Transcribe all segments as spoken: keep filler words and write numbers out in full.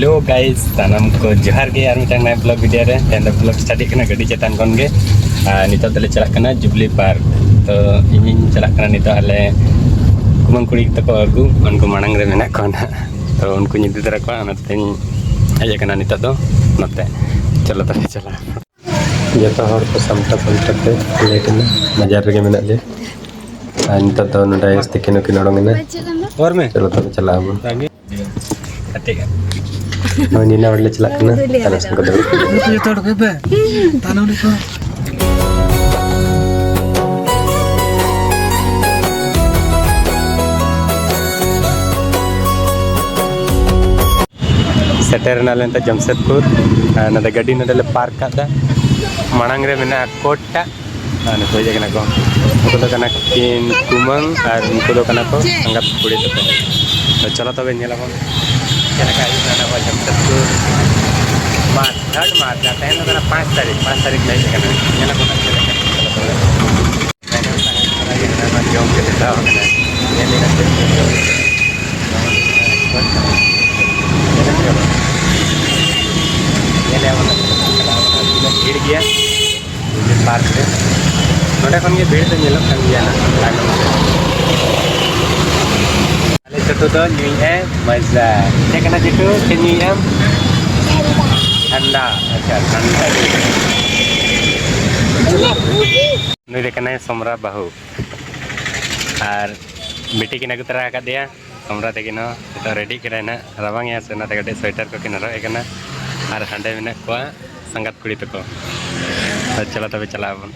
Hello guys, ᱥᱟᱱᱟᱢ ᱠᱚ ᱡᱚᱦᱟᱨ ᱜᱮ ᱟᱨ ᱢᱤᱫᱴᱟᱝ ᱱᱟᱭᱟ vlog video ᱨᱮ᱾ ᱛᱮᱦᱮᱧ ᱫᱚ vlog start ᱠᱟᱱᱟ ᱜᱟᱹᱰᱤ ᱪᱮᱛᱟᱱ ᱠᱷᱚᱱ ᱜᱮ᱾ ᱟᱨ ᱱᱤᱛᱚᱜ ᱫᱚᱞᱮ ᱪᱟᱞᱟᱜ ᱠᱟᱱᱟ ᱡᱩᱵᱽᱞᱤ ᱯᱟᱨᱠ᱾ ᱛᱚ ᱤᱧᱤᱧ ᱪᱟᱞᱟᱜ ᱠᱟᱱᱟ ᱱᱤᱛᱚᱜ ᱟᱞᱮ ᱠᱩᱢᱟᱹᱝ ᱠᱩᱲᱤ ᱛᱟᱠᱚ ᱟᱹᱜᱩ, ᱩᱱᱠᱩ ᱢᱟᱲᱟᱝ ᱨᱮ ᱢᱮᱱᱟᱜ ᱠᱚᱣᱟ ᱱᱟᱦᱟᱜ᱾ ᱛᱚ ᱩᱱᱠᱩᱧ ᱤᱫᱤ ᱛᱟᱨᱟ ᱠᱚᱣᱟ, ᱚᱱᱟᱛᱮᱧ ᱦᱮᱡ ᱟᱠᱟᱱᱟ ᱱᱤᱛᱚᱜ ᱫᱚ ᱱᱚᱛᱮ᱾ ᱪᱚᱞᱚ ᱛᱚᱵᱮ ᱪᱟᱞᱟᱜ᱾ ᱡᱚᱛᱚ ᱦᱚᱲ ᱠᱚ ᱥᱟᱢᱴᱟᱣ ᱥᱟᱢᱴᱟᱣ ᱛᱮ ᱞᱮᱴ ᱮᱱᱟ, ᱵᱟᱡᱟᱨ ᱨᱮᱜᱮ ᱢᱮᱱᱟᱜ ᱞᱮᱭᱟ᱾ ᱟᱨ ᱱᱤᱛᱚᱜ ᱫᱚ ᱱᱚᱰᱮ ᱛᱤᱠᱤᱱ ᱦᱚᱸᱠᱤᱱ ᱚᱰᱚᱝ ᱮᱱᱟ᱾ ᱚᱨ ᱢᱮ᱾ ᱪᱚᱞᱚ ᱛᱚᱵᱮ ᱪᱟᱞᱟᱜ ᱟᱵᱚᱱ᱾ ᱜᱟᱛᱮ ᱜᱮ᱾ ᱱᱚᱜᱼᱚᱭ ᱱᱤᱱᱟᱹ ᱦᱚᱲ ᱞᱮ ᱪᱟᱞᱟᱜ ᱠᱟᱱᱟ᱾ ᱟᱞᱮ ᱥᱮᱱ ᱠᱚ ᱫᱩᱲᱩᱵ ᱠᱟᱱᱟ᱾ ᱡᱚᱛᱚ ᱦᱚᱲ ᱠᱚ ᱵᱮ᱾ ᱛᱟᱦᱞᱮ ᱩᱱᱤ ᱠᱚ᱾ ᱥᱮᱴᱮᱨ ᱮᱱᱟᱞᱮ ᱱᱤᱛᱚᱜ ᱡᱟᱢᱥᱮᱫᱽᱯᱩᱨ᱾ ᱟᱨ ᱱᱚᱰᱮ ᱜᱟᱹᱰᱤ ᱱᱚᱰᱮ ᱞᱮ ᱯᱟᱨᱠ ᱠᱟᱫᱟ᱾ ᱢᱟᱲᱟᱝ ᱨᱮ ᱢᱮᱱᱟᱜᱼᱟ ᱠᱳᱨᱴ ᱴᱟᱜ᱾ ᱟᱨ ᱱᱩᱠᱩ ᱦᱮᱡ ᱟᱠᱟᱱᱟ ᱠᱚ᱾ ᱱᱩᱠᱩ ᱫᱚ ᱠᱟᱱᱟ ᱠᱤᱱ ᱠᱩᱢᱟᱹᱝ ᱟᱨ ᱱᱩᱠᱩ ᱫᱚ ᱠᱟᱱᱟ ᱠᱚ ᱥᱟᱸᱜᱟᱛ ᱠᱩᱲᱤ ᱛᱟᱠᱚ᱾ ᱛᱚ ᱪᱚᱞᱚ ᱛᱚᱵᱮ ᱧᱮᱞ ᱟᱵᱚᱱ ᱪᱮᱫ ᱞᱮᱠᱟ ᱦᱩᱭᱩᱜ ᱠᱟᱱᱟ ᱱᱚᱣᱟ ᱡᱟᱢᱥᱮᱫᱽᱯᱩᱨ ᱢᱟᱨᱪ, ᱛᱷᱟᱨᱰ ᱢᱟᱨᱪ, ᱟᱨ ᱛᱮᱦᱮᱧ ᱫᱚ ᱠᱟᱱᱟ ᱯᱟᱸᱪ ᱛᱟᱹᱨᱤᱠᱷ, ᱯᱟᱸᱪ ᱛᱟᱹᱨᱤᱠᱷ ᱞᱮ ᱦᱮᱡ ᱟᱠᱟᱱᱟ᱾ ᱧᱮᱞ ᱟᱵᱚᱱ ᱦᱟᱸᱜ ᱪᱮᱫ ᱞᱮᱠᱟ᱾ ᱪᱚᱞᱚ ᱛᱚᱵᱮ᱾ ᱡᱚᱢ ᱠᱟᱛᱮ ᱫᱟᱣ ᱠᱟᱱᱟ᱾ ᱧᱮᱞ ᱞᱮᱠᱟ ᱪᱮᱫ ᱠᱚ ᱡᱚᱢ ᱠᱟᱱᱟ᱾ ᱧᱮᱞ ᱟᱵᱚᱱ ᱦᱟᱸᱜ ᱪᱮᱫ ᱞᱮᱠᱟ ᱪᱟᱞᱟᱣ ᱠᱟᱱᱟ, ᱛᱤᱱᱟᱹᱜ ᱵᱷᱤᱲ ᱜᱮᱭᱟ᱾ ᱯᱟᱨᱠ ᱨᱮ᱾ ᱱᱚᱸᱰᱮ ᱠᱷᱚᱱ ᱜᱮ ᱵᱷᱤᱲ ᱫᱚ ᱧᱮᱞᱚᱜ ᱠᱟᱱ ᱜᱮᱭᱟ ᱱᱟᱜ ᱛᱟᱭᱱᱚᱢ ᱥᱮᱫ᱾ ᱟᱞᱮ ᱪᱷᱳᱴᱩ ᱫᱚ ᱧᱩᱭᱮᱫᱼᱟᱭ ᱢᱟᱡᱟ᱾ ᱪᱮᱫ ᱠᱟᱱᱟ ᱪᱷᱳᱴᱩ? ᱪᱮᱫ ᱧᱩᱭᱮᱫᱼᱟᱢ? ᱴᱷᱟᱱᱰᱟ᱾ ᱟᱪᱪᱷᱟ, ᱴᱷᱟᱱᱰᱟ ᱧᱩᱭᱮᱫᱼᱟᱭ᱾ ᱱᱩᱭ ᱫᱚ ᱠᱟᱱᱟᱭ ᱥᱚᱢᱨᱟ ᱵᱟᱹᱦᱩ᱾ ᱟᱨ ᱵᱤᱴᱤ ᱠᱤᱱ ᱟᱹᱜᱩ ᱛᱚᱨᱟ ᱟᱠᱟᱫᱮᱭᱟ᱾ ᱥᱚᱢᱨᱟ ᱛᱟᱹᱠᱤᱱ ᱦᱚᱸ ᱱᱤᱛᱚᱜ ᱨᱮᱰᱤᱜ ᱠᱟᱱᱟᱭ ᱱᱟᱜ, ᱨᱟᱵᱟᱝ ᱮᱜᱼᱟ ᱥᱮ ᱚᱱᱟᱛᱮ ᱠᱟᱹᱴᱤᱡ ᱥᱳᱭᱮᱴᱟᱨ ᱠᱚᱠᱤᱱ ᱦᱚᱨᱚᱜ ᱮ ᱠᱟᱱᱟ᱾ ᱟᱨ ᱦᱟᱸᱰᱮ ᱢᱮᱱᱟᱜ ᱠᱚᱣᱟ ᱥᱟᱸᱜᱟᱛ ᱠᱩᱲᱤ ᱛᱟᱠᱚ᱾ ᱛᱚ ᱪᱚᱞᱚ ᱛᱚᱵᱮ ᱪᱟᱞᱟᱜ ᱟᱵᱚᱱ᱾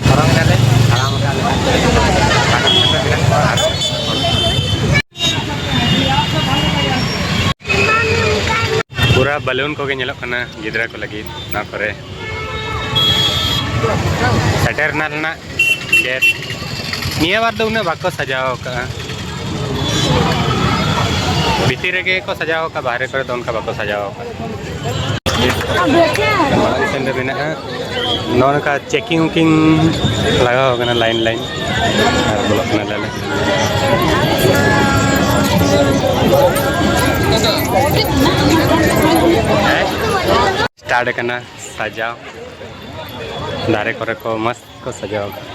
ᱯᱟᱨᱚᱢ ᱮᱱᱟᱞᱮ, ᱛᱟᱲᱟᱢ ᱟᱠᱟᱫ ᱞᱮᱠᱟ᱾ ᱯᱩᱨᱟ ᱵᱟᱞᱩᱱ ᱠᱚ ᱢᱮᱱᱟᱜ ᱠᱚᱣᱟ ᱟᱨ ᱯᱩᱨᱟ ᱵᱟᱞᱩᱱ ᱠᱚᱜᱮ ᱧᱮᱞᱚᱜ ᱠᱟᱱᱟ ᱜᱤᱫᱽᱨᱟᱹ ᱠᱚ ᱞᱟᱹᱜᱤᱫ ᱱᱚᱣᱟ ᱠᱚᱨᱮ᱾ ᱥᱮᱴᱮᱨ ᱮᱱᱟ ᱨᱮᱱᱟᱜ ᱜᱮᱴ᱾ ᱱᱤᱭᱟᱹ ᱵᱟᱨ ᱫᱚ ᱩᱱᱟᱹᱜ ᱵᱟᱠᱚ ᱥᱟᱡᱟᱣ ᱟᱠᱟᱫᱼᱟ᱾ ᱵᱷᱤᱛᱤᱨ ᱨᱮᱜᱮ ᱠᱚ ᱥᱟᱡᱟᱣ ᱟᱠᱟᱫᱼᱟ, ᱵᱟᱦᱨᱮ ᱠᱚᱨᱮ ᱫᱚ ᱚᱱᱠᱟ ᱵᱟᱠᱚ ᱥᱟᱡᱟᱣ ᱟᱠᱟᱫᱼᱟ᱾ ᱢᱟᱲᱟᱝ ᱥᱮᱱ ᱨᱮ ᱢᱮᱱᱟᱜᱼᱟ ᱱᱚᱜᱼᱚ ᱱᱚᱝᱠᱟ ᱪᱮᱠᱤᱝ ᱣᱮᱠᱤᱝ ᱞᱟᱜᱟᱣ ᱟᱠᱟᱱᱟ ᱞᱟᱭᱤᱱ ᱞᱟᱭᱤᱱ᱾ ᱟᱨ ᱵᱚᱞᱚᱜ ᱠᱟᱱᱟ ᱞᱮ ᱟᱞᱮ᱾ ᱥᱴᱟᱨᱴ ᱟᱠᱟᱱᱟ ᱥᱟᱡᱟᱣ, ᱫᱟᱨᱮ ᱠᱚᱨᱮ ᱠᱚ ᱢᱚᱥᱛ ᱠᱚ ᱥᱟᱡᱟᱣ ᱟᱠᱟᱫᱟ᱾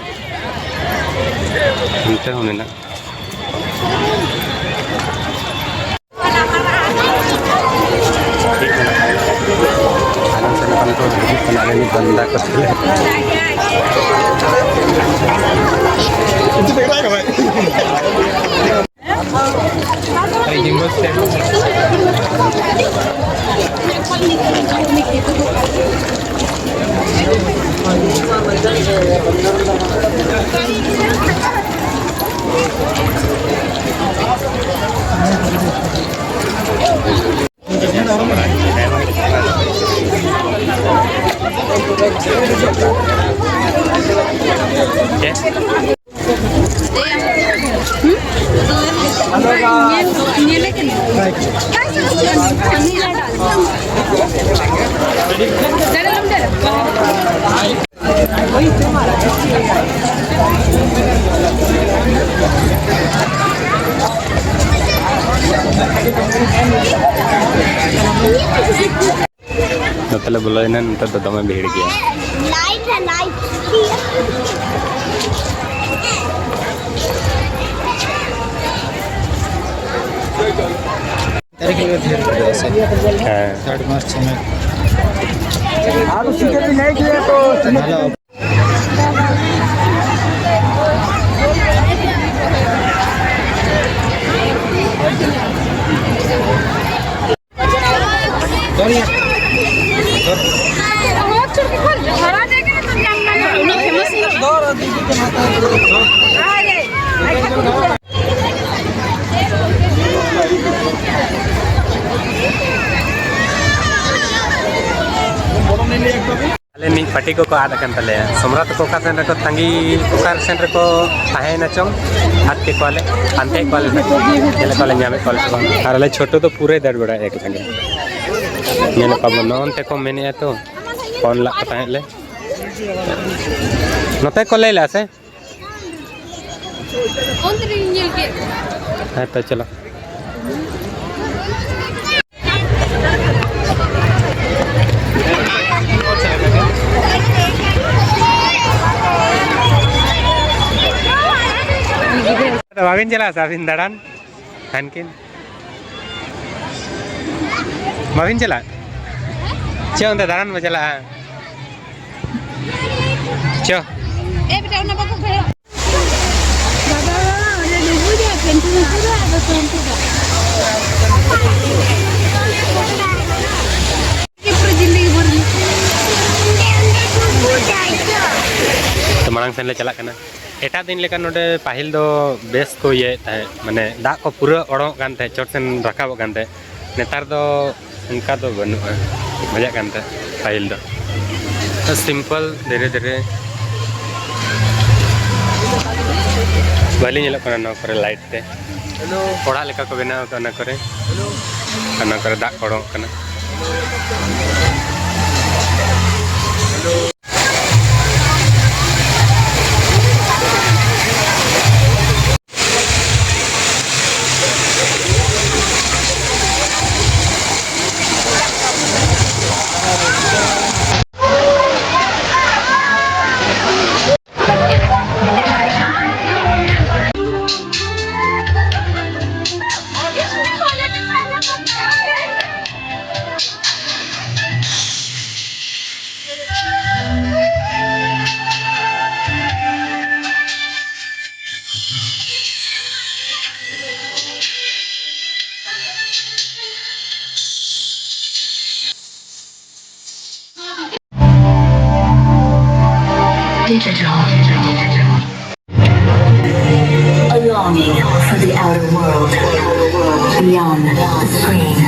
ᱚᱱᱛᱮ ᱦᱚᱸ ᱢᱮᱱᱟᱜᱼᱟ᱾ ᱟᱞᱮ ᱥᱮᱱ ᱠᱷᱚᱱ ᱠᱚ ᱦᱤᱡᱩᱜ ᱠᱟᱱᱟ, ᱟᱞᱮ ᱱᱤᱛ ᱵᱟᱱᱫᱟ ᱠᱚ ᱥᱮᱞᱮᱫ᱾ ᱱᱚᱛᱮ ᱞᱮ ᱵᱚᱞᱚᱭᱮᱱᱟ, ᱱᱚᱛᱮ ᱫᱚ ᱫᱚᱢᱮ ᱵᱷᱤᱲ ᱜᱮᱭᱟ᱾ ᱞᱟᱭᱤᱴ ᱦᱮ ᱞᱟᱭᱤᱴ᱾ ᱛᱟᱹᱨᱤᱠᱷ ᱦᱤᱞᱳᱜ ᱰᱷᱮᱨ ᱠᱚ ᱦᱤᱡᱩᱜᱼᱟ ᱥᱮ? ᱦᱮᱸ᱾ ᱛᱷᱟᱨᱰ ᱢᱟᱨᱪ ᱥᱚᱢᱚᱭ᱾ ᱟᱨ ᱩᱥᱤ ᱠᱟᱛᱮ ᱞᱟᱹᱭ ᱠᱮᱫᱟ ᱛᱚ᱾ ᱵᱷᱟᱞᱚ᱾ ᱟᱞᱮ ᱢᱤᱫ ᱯᱟᱹᱴᱤ ᱠᱚᱠᱚ ᱟᱫ ᱟᱠᱟᱱ ᱛᱟᱞᱮᱭᱟ᱾ ᱥᱚᱢᱨᱟ ᱛᱟᱠᱚ ᱚᱠᱟ ᱥᱮᱱ ᱨᱮᱠᱚ ᱛᱟᱺᱜᱤ, ᱚᱠᱟ ᱥᱮᱱ ᱨᱮᱠᱚ ᱛᱟᱦᱮᱸᱭᱮᱱᱟ ᱪᱚᱝ, ᱟᱫ ᱠᱮᱫ ᱠᱚᱣᱟᱞᱮ, ᱯᱟᱱᱛᱮᱭᱮᱫ ᱠᱚᱣᱟᱞᱮ, ᱧᱮᱞᱮᱫ ᱠᱚᱣᱟᱞᱮ ᱧᱟᱢᱮᱫ ᱠᱚᱣᱟᱞᱮ ᱥᱮ ᱵᱟᱝ᱾ ᱟᱨ ᱟᱞᱮ ᱪᱷᱳᱴᱳ ᱫᱚ ᱯᱩᱨᱟᱹᱭ ᱫᱟᱹᱲ ᱵᱟᱲᱟᱭᱮᱫᱼᱟ ᱠᱚ ᱥᱟᱺᱜᱤᱧ᱾ ᱧᱮᱞᱮᱫ ᱠᱚᱣᱟ ᱵᱚᱱ, ᱱᱚᱜᱼᱚ ᱱᱚᱱᱛᱮ ᱠᱚ ᱢᱮᱱᱮᱫᱼᱟ ᱛᱚ, ᱯᱷᱳᱱ ᱞᱟᱜ ᱠᱚ ᱛᱟᱦᱮᱸᱫ ᱞᱮ᱾ ᱱᱚᱛᱮ ᱠᱚ ᱞᱟᱹᱭ ᱞᱮᱫᱼᱟ ᱥᱮ? ᱚᱱᱛᱮ ᱨᱮᱧ ᱧᱮᱞ ᱠᱮᱫ᱾ ᱦᱮᱸ ᱛᱚ, ᱪᱚᱞᱚ᱾ ᱟᱫᱚ ᱵᱟᱵᱤᱱ ᱪᱟᱞᱟᱜᱼᱟ ᱥᱮ ᱟᱹᱵᱤᱱ ᱫᱟᱬᱟᱱ? ᱦᱟᱱᱠᱤᱱ ᱵᱟᱵᱤᱱ ᱪᱟᱞᱟᱜ? ᱪᱮᱫ ᱚᱱᱛᱮ ᱫᱟᱬᱟᱱ ᱵᱚ ᱪᱟᱞᱟᱜᱼᱟ? ᱪᱚ᱾ ᱮ ᱵᱮᱴᱟ, ᱚᱱᱟ ᱵᱟᱠᱚ ᱠᱷᱚᱭᱚᱜ᱾ ᱵᱟᱵᱟ, ᱚᱸᱰᱮ ᱰᱩᱵᱩᱡᱟ, ᱯᱮᱱᱴᱤ ᱢᱮᱱᱴᱤ ᱫᱚ ᱟᱫᱚ ᱥᱮᱱᱴᱤ ᱫᱚ᱾ ᱛᱚ, ᱢᱟᱲᱟᱝ ᱥᱮᱱ ᱞᱮ ᱪᱟᱞᱟᱜ ᱠᱟᱱᱟ᱾ ᱮᱴᱟᱜ ᱫᱤᱱ ᱞᱮᱠᱟ ᱱᱚᱰᱮ ᱯᱟᱹᱦᱤᱞ ᱫᱚ ᱵᱮᱥ ᱠᱚ ᱤᱭᱟᱹᱭᱮᱫ ᱛᱟᱦᱮᱸᱫ, ᱢᱟᱱᱮ ᱫᱟᱜ ᱠᱚ ᱯᱩᱨᱟᱹ ᱚᱲᱚᱝᱚᱜ ᱠᱟᱱ ᱛᱟᱦᱮᱸᱫ, ᱪᱚᱴ ᱥᱮᱱ ᱨᱟᱠᱟᱵᱚᱜ ᱠᱟᱱ ᱛᱟᱦᱮᱸᱫ᱾ ᱱᱮᱛᱟᱨ ᱫᱚ ᱚᱱᱠᱟ ᱫᱚ ᱵᱟᱹᱱᱩᱜᱼᱟ, ᱵᱩᱡᱷᱟᱹᱜ ᱠᱟᱱ ᱛᱟᱦᱮᱸᱫ ᱯᱟᱹᱦᱤᱞ ᱫᱚ᱾ ᱥᱤᱢᱯᱚᱞ, ᱫᱷᱤᱨᱮ ᱫᱷᱤᱨᱮ᱾ ᱵᱷᱟᱹᱞᱤ ᱧᱮᱞᱚᱜ ᱠᱟᱱᱟ ᱱᱚᱣᱟ ᱠᱚᱨᱮ ᱞᱟᱭᱤᱴ ᱛᱮ᱾ ᱚᱲᱟᱜ ᱞᱮᱠᱟ ᱠᱚ ᱵᱮᱱᱟᱣ ᱟᱠᱟᱫ ᱚᱱᱟ ᱠᱚᱨᱮ᱾ ᱚᱱᱟ ᱠᱚᱨᱮ ᱫᱟᱜ ᱠᱚ ᱚᱲᱚᱝᱚᱜ ᱠᱟᱱᱟ᱾ Digital. A longing for the outer world, beyond the screen.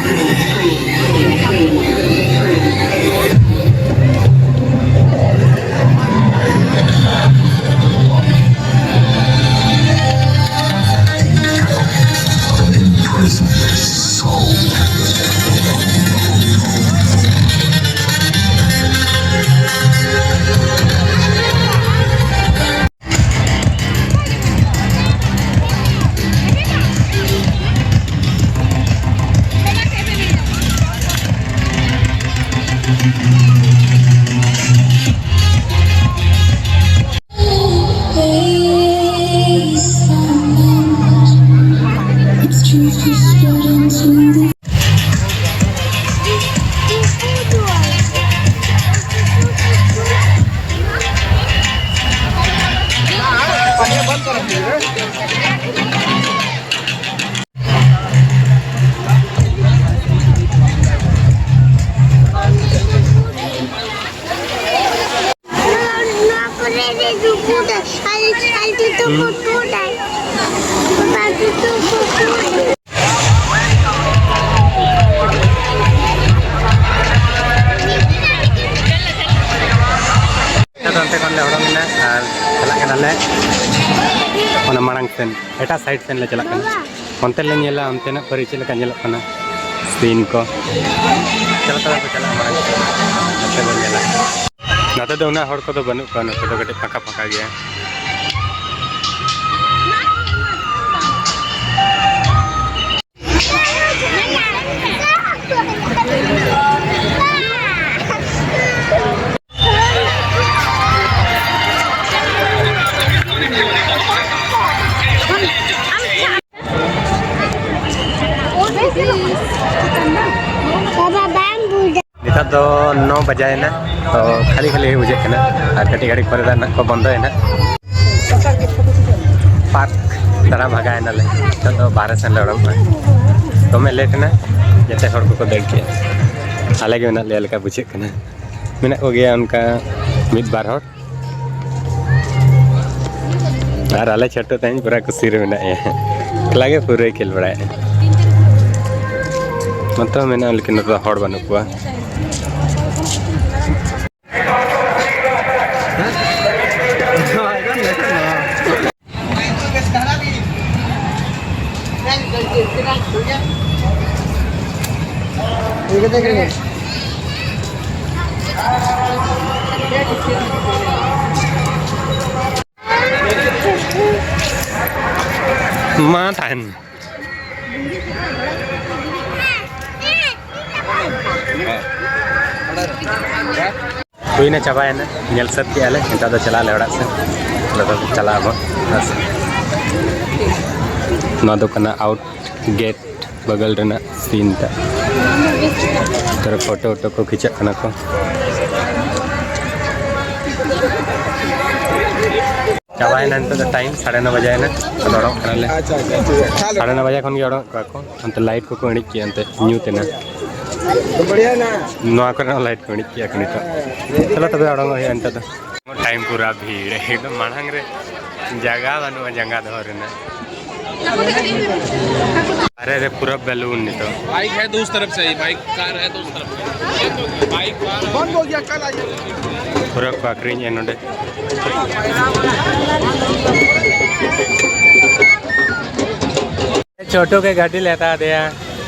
ᱟᱫᱚ ᱚᱱᱛᱮ ᱠᱷᱚᱱ ᱞᱮ ᱚᱰᱚᱝ ᱮᱱᱟ ᱟᱨ ᱪᱟᱞᱟᱜ ᱠᱟᱱᱟᱞᱮ ᱚᱱᱟ ᱢᱟᱲᱟᱝ ᱥᱮᱱ, ᱮᱴᱟᱜ ᱥᱟᱭᱤᱰ ᱥᱮᱱ ᱞᱮ ᱪᱟᱞᱟᱜ ᱠᱟᱱᱟ᱾ ᱚᱱᱛᱮ ᱞᱮ ᱧᱮᱞᱟ ᱚᱱᱛᱮᱱᱟᱜ ᱯᱟᱹᱨᱤ ᱪᱮᱫ ᱞᱮᱠᱟ ᱧᱮᱞᱚᱜ ᱠᱟᱱᱟ, ᱥᱤᱱ ᱠᱚ᱾ ᱪᱟᱞᱟᱜ ᱛᱚᱵᱮ ᱠᱚ ᱪᱟᱞᱟᱜᱼᱟ ᱢᱟᱲᱟᱝ ᱥᱮᱱ, ᱱᱚᱛᱮ ᱵᱚᱱ ᱧᱮᱞᱟ᱾ ᱱᱚᱛᱮ ᱫᱚ ᱩᱱᱟᱹᱜ ᱦᱚᱲ ᱠᱚᱫᱚ ᱵᱟᱹᱱᱩᱜ ᱠᱚᱣᱟ, ᱱᱚᱛᱮ ᱫᱚ ᱠᱟᱹᱴᱤᱡ ᱯᱷᱟᱸᱠᱟ ᱯᱷᱟᱸᱠᱟ ᱜᱮᱭᱟ᱾ ᱱᱮᱛᱟᱨ ᱫᱚ ᱱᱚ ᱵᱟᱡᱟᱭᱮᱱᱟ, ᱛᱚ ᱠᱷᱟᱹᱞᱤ ᱠᱷᱟᱹᱞᱤ ᱜᱮ ᱵᱩᱡᱷᱟᱹᱜ ᱠᱟᱱᱟ᱾ ᱟᱨ ᱠᱟᱹᱴᱤᱡ ᱜᱷᱟᱹᱲᱤᱡ ᱯᱚᱨᱮ ᱫᱚ ᱱᱟᱜ ᱠᱚ ᱵᱚᱱᱫᱚᱭᱟ ᱱᱟᱜ᱾ ᱯᱟᱨᱠ ᱫᱟᱬᱟ ᱵᱷᱟᱜᱟᱣᱮᱱᱟᱞᱮ᱾ ᱱᱤᱛᱚᱜ ᱫᱚ ᱵᱟᱦᱨᱮ ᱥᱮᱱ ᱞᱮ ᱚᱰᱚᱠᱚᱜᱼᱟ᱾ ᱫᱚᱢᱮ ᱞᱮᱴ ᱮᱱᱟ, ᱡᱚᱛᱚ ᱦᱚᱲ ᱠᱚᱠᱚ ᱫᱟᱹᱲ ᱠᱮᱜᱼᱟ᱾ ᱟᱞᱮ ᱜᱮ ᱢᱮᱱᱟᱜ ᱞᱮᱭᱟ ᱞᱮᱠᱟ ᱵᱩᱡᱷᱟᱹᱜ ᱠᱟᱱᱟ᱾ ᱢᱮᱱᱟᱜ ᱠᱚᱜᱮᱭᱟ ᱚᱱᱠᱟ ᱢᱤᱫ ᱵᱟᱨ ᱦᱚᱲ᱾ ᱟᱨ ᱟᱞᱮ ᱪᱷᱳᱴᱩ ᱛᱮᱦᱮᱧ ᱯᱩᱨᱟᱹ ᱠᱩᱥᱤ ᱨᱮ ᱢᱮᱱᱟᱜᱼᱟ᱾ ᱮᱠᱞᱟ ᱜᱮ ᱯᱩᱨᱟᱹᱭ ᱠᱷᱮᱞ ᱵᱟᱲᱟᱭᱮᱫᱼᱟ᱾ ᱱᱚᱛᱮ ᱦᱚᱸ ᱢᱮᱱᱟᱜᱼᱟ, ᱞᱮᱠᱤᱱ ᱱᱚᱛᱮ ᱫᱚ ᱦᱚᱲ ᱵᱟᱹᱱᱩᱜ ᱠᱚᱣᱟ᱾ ᱢᱟ ᱛᱟᱦᱮᱱ᱾ ᱦᱩᱭᱱᱟ, ᱪᱟᱵᱟᱭᱮᱱᱟ, ᱧᱮᱞ ᱥᱟᱹᱛ ᱠᱮᱜᱼᱟ ᱞᱮ᱾ ᱱᱮᱛᱟᱨ ᱫᱚ ᱪᱟᱞᱟᱜ ᱟᱞᱮ ᱚᱲᱟᱜ ᱥᱮᱫ᱾ ᱱᱤᱛᱚᱜ ᱫᱚ ᱪᱟᱞᱟᱜ ᱟᱵᱚᱱ᱾ ᱱᱚᱣᱟ ᱫᱚ ᱠᱟᱱᱟ ᱟᱣᱩᱴ ᱜᱮᱴ ᱵᱟᱜᱟᱞ ᱨᱮᱱᱟᱜ ᱥᱤᱱ ᱛᱟᱭ᱾ ᱛᱟᱨ ᱯᱷᱳᱴᱳ ᱣᱳᱴᱳ ᱠᱚ ᱠᱷᱤᱪᱟᱹᱜ ᱠᱟᱱᱟ ᱠᱚ᱾ ᱪᱟᱵᱟᱭᱮᱱᱟ ᱱᱤᱛᱚᱜ ᱫᱚ ᱴᱟᱭᱤᱢ, ᱥᱟᱲᱮ ᱱᱚ ᱵᱟᱡᱟᱭᱮᱱᱟ᱾ ᱟᱫᱚ ᱚᱰᱚᱠ ᱠᱟᱱᱟᱞᱮ᱾ ᱟᱪᱪᱷᱟ, ᱟᱪᱪᱷᱟ, ᱴᱷᱤᱠ ᱜᱮᱭᱟ᱾ ᱥᱟᱲᱮ ᱱᱚ ᱵᱟᱡᱟ ᱠᱷᱚᱱ ᱜᱮ ᱚᱰᱚᱠ ᱠᱚᱣᱟ ᱠᱚ᱾ ᱚᱱᱛᱮ ᱞᱟᱭᱤᱴ ᱠᱚᱠᱚ ᱤᱬᱤᱡ ᱠᱮᱜᱼᱟ, ᱚᱱᱛᱮ ᱧᱩᱛ ᱮᱱᱟ᱾ ᱵᱟᱲᱤᱭᱟ ᱱᱟ᱾ ᱱᱚᱣᱟ ᱠᱚᱨᱮ ᱦᱚᱸ ᱞᱟᱭᱤᱴ ᱠᱚ ᱤᱬᱤᱡ ᱠᱮᱜᱼᱟ ᱠᱚ ᱱᱤᱛᱚᱜ᱾ ᱪᱚᱞᱚ ᱛᱚᱵᱮ ᱚᱰᱚᱝᱚᱜ ᱦᱩᱭᱩᱜᱼᱟ ᱱᱤᱛᱚᱜ ᱫᱚ᱾ ᱴᱟᱭᱤᱢ ᱯᱩᱨᱟ ᱵᱷᱤᱲ, ᱮᱠᱫᱚᱢ ᱢᱟᱲᱟᱝ ᱨᱮ ᱡᱟᱭᱜᱟ ᱵᱟᱹᱱᱩᱜᱼᱟ ᱡᱟᱸᱜᱟ ᱫᱚᱦᱚ ᱨᱮᱱᱟᱜ᱾ ᱟᱨᱮ ᱨᱮ ᱯᱩᱨᱟᱹ ᱵᱮᱞᱩᱱ ᱱᱤᱛᱚᱜ᱾ बाइक है तो उस तरफ से ही, बाइक कार है तो उस तरफ से। Bike car. बंद हो गया, कल आइए। ᱯᱩᱨᱟᱹ ᱠᱚ ᱟᱹᱠᱷᱨᱤᱧᱮᱫᱼᱟ ᱱᱚᱰᱮ᱾ छोटू के गाड़ी लेता दिया,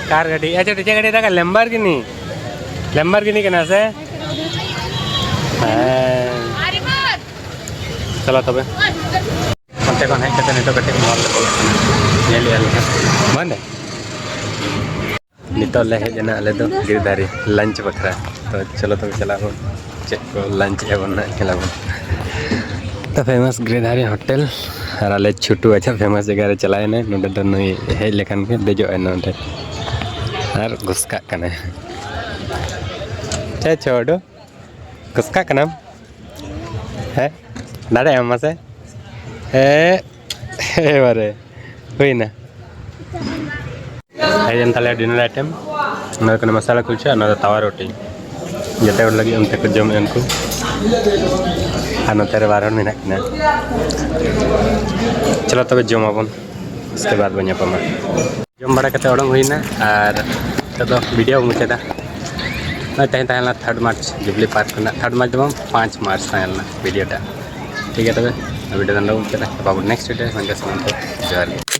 कार गाड़ी। अच्छा, ᱴᱷᱤᱠ ᱜᱟᱹᱰᱤ ᱫᱟᱠᱟ ᱞᱮᱢᱵᱟᱨᱜᱤᱱᱤ, ᱞᱮᱢᱵᱟᱨᱜᱤᱱᱤ ᱠᱟᱱᱟ ᱥᱮ? ᱦᱮᱸ᱾ ᱪᱟᱞᱟᱜ ᱛᱚᱵᱮ᱾ ᱚᱱᱛᱮ ᱠᱷᱚᱱ ᱦᱮᱡ ᱠᱟᱛᱮ ᱱᱤᱛᱚᱜ ᱠᱟᱹᱴᱤᱡ ᱢᱚᱞ ᱞᱮ ᱵᱚᱞᱚᱜ ᱠᱟᱱᱟ, ᱧᱮᱞᱮᱫᱼᱟ ᱞᱮ᱾ ᱢᱟᱱᱮ ᱱᱤᱛᱚᱜ ᱞᱮ ᱦᱮᱡ ᱮᱱᱟ ᱟᱞᱮ ᱫᱚ ᱜᱤᱨᱤᱫᱷᱟᱨᱤ ᱞᱟᱧᱪ ᱵᱟᱠᱷᱨᱟ᱾ ᱛᱚ ᱪᱚᱞᱚ ᱛᱚᱵᱮ ᱪᱟᱞᱟᱜ ᱵᱚᱱ, ᱪᱮᱫ ᱠᱚ ᱞᱟᱧᱪ ᱮᱫᱟ ᱵᱚᱱ ᱱᱟᱦᱟᱜ ᱧᱮᱞᱟᱵᱚᱱ᱾ ᱛᱚ ᱯᱷᱮᱢᱟᱥ ᱜᱤᱨᱤᱫᱷᱟᱨᱤ ᱦᱳᱴᱮᱞ ᱟᱨ ᱟᱞᱮ ᱪᱷᱩᱴᱩ ᱟᱪᱪᱷᱟ ᱯᱷᱮᱢᱟᱥ ᱡᱟᱭᱜᱟ ᱨᱮ ᱪᱟᱞᱟᱣ ᱮᱱᱟᱭ᱾ ᱱᱚᱰᱮ ᱫᱚ ᱱᱩᱭ ᱦᱮᱡ ᱞᱮᱠᱷᱟᱱ ᱜᱮ ᱫᱮᱡᱚᱜ ᱟᱭ ᱱᱚᱰᱮ ᱟᱨ ᱜᱷᱩᱥᱠᱟᱜ ᱠᱟᱱᱟᱭ᱾ ᱪᱮ ᱪᱷᱳᱰᱩ, ᱜᱷᱩᱥᱠᱟᱜ ᱠᱟᱱᱟᱢ? ᱦᱮᱸ, ᱫᱟᱲᱮᱭᱟᱜ ᱟᱢ ᱢᱟᱥᱮ? ᱦᱮᱸ, ᱮᱵᱟᱨᱮ ᱦᱩᱭᱱᱟ᱾ ᱦᱮᱡ ᱮᱱ ᱛᱟᱞᱮᱭᱟ ᱰᱤᱱᱟᱨ ᱟᱭᱴᱮᱢ᱾ ᱚᱱᱟ ᱫᱚ ᱠᱟᱱᱟ ᱢᱟᱥᱟᱞᱟ ᱠᱩᱞᱪᱟ, ᱚᱱᱟ ᱫᱚ ᱛᱟᱣᱟ ᱨᱩᱴᱤ᱾ ᱡᱚᱛᱚ ᱦᱚᱲ ᱞᱟᱹᱜᱤᱫ ᱚᱱᱛᱮ ᱠᱚ ᱡᱚᱢᱮᱫᱼᱟ ᱩᱱᱠᱩ, ᱟᱨ ᱱᱚᱛᱮ ᱨᱮ ᱵᱟᱨ ᱦᱚᱲ ᱢᱮᱱᱟᱜ ᱠᱤᱱᱟ᱾ ᱪᱚᱞᱚ ᱛᱚᱵᱮ ᱡᱚᱢ ᱟᱵᱚᱱ, ᱩᱥᱠᱮ ᱵᱟᱫ ᱵᱚᱱ ᱧᱟᱯᱟᱢᱟ᱾ ᱡᱚᱢ ᱵᱟᱲᱟ ᱠᱟᱛᱮ ᱚᱰᱚᱝ ᱦᱩᱭᱱᱟ ᱟᱨ ᱱᱤᱛᱚᱜ ᱫᱚ ᱵᱷᱤᱰᱤᱭᱳ ᱢᱩᱪᱟᱹᱫᱟ᱾ ᱱᱚᱜᱼᱚᱭ ᱛᱮᱦᱮᱧ ᱛᱟᱦᱮᱸ ᱞᱮᱱᱟ ᱛᱷᱟᱨᱰ ᱢᱟᱨᱪ, ᱡᱩᱵᱽᱞᱤ ᱯᱟᱨᱠ ᱨᱮᱱᱟᱜ ᱛᱷᱟᱨᱰ ᱢᱟᱨᱪ ᱫᱚ ᱵᱟᱝ, ᱯᱟᱸᱪ ᱢᱟᱨᱪ ᱛᱟᱦᱮᱸ ᱞᱮᱱᱟ ᱵᱷᱤᱰᱤᱭᱳ ᱴᱟ᱾ ᱴᱷᱤᱠ ᱜᱮᱭᱟ, ᱛᱚᱵᱮ ᱵᱷᱤᱰᱤᱭᱳ ᱫᱚ ᱱᱚᱰᱮ ᱢᱩᱪᱟᱹᱫᱟ᱾ ᱧᱟᱯᱟᱢ ᱟᱵᱚᱱ ᱱᱮᱠᱥᱴ ᱵᱷᱤᱰᱤᱭᱳ᱾ ᱡᱚᱦᱟᱨ ᱜᱮ᱾